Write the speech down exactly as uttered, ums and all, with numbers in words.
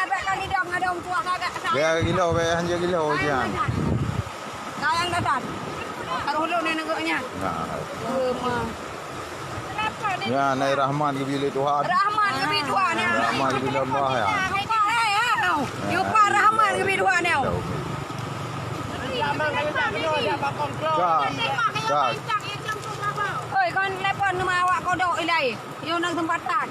Bèk ka nidong ngadong tuah kagak sa. Bèk gilo, bèk hanja gilo, Jan. Sayang datang. Taruh dulu ni negok nyan. Nah. Eh, ma. Ya, nai Rahman geubri lé Tuhan. Rahman geubri Tuhan, ya. Rahman geubri lé Allah, ya. Yupa, eh, ya. Yupa Rahman geubri Tuhan, ya. Cak, cak. Oi, kon telepon nama awak kodok ilai. Yo nang sempatan.